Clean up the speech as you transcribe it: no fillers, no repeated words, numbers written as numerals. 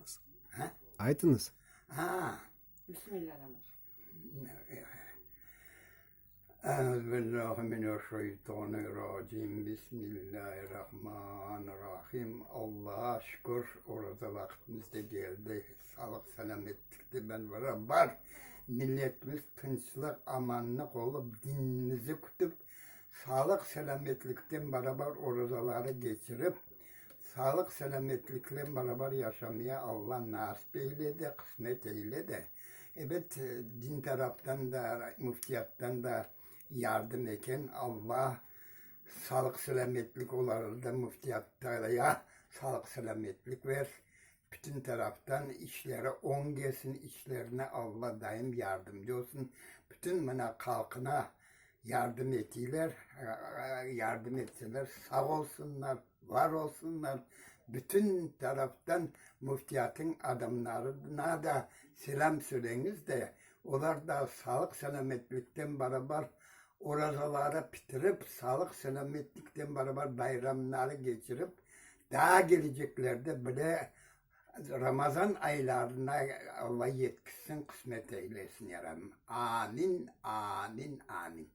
Aytıñız. Ha? Aytıñız. Ha. Bismillahirrahmanirrahim. Euzubillahimineşşeytanirracim. Bismillahirrahmanirrahim. Allaha şükür, oraza vaqtımız da geldi. Sağlıq selâmetlikte ben beraber milletimiz tınçlıq, amanlıq olıp, dinimizi kütip, sağlıq selâmetlikten beraber orazaları geçirip, sağlıq selâmetliklen beraber yaşamaya Alla nasip eyledi, qısmet eyledi. Ebet, din taraftan da, müftiyattan da yardım eken, Alla sağlıq-selâmetlik olarğa da, müftiyatta da sağlıq-selâmetlik ver, bütün taraftan işleri oñ kelsin, işlerine Alla daim yardımcı olsun, bütün mına halqına yardım etiyler, yardım etseler sağ olsunlar. Var olsunlar, bütün taraftan müftiyatın adamlarına da selâm söyleñiz de, olar da sağlıq-selâmetlikten barabar orazaları pitirip, sağlıq-selâmetlikten barabar bayramları keçirip, daa keleceklerde bile Ramazan aylarına Alla yetkizsin, qısmet eylesin, ya Rabbim. Amin, amin, amin.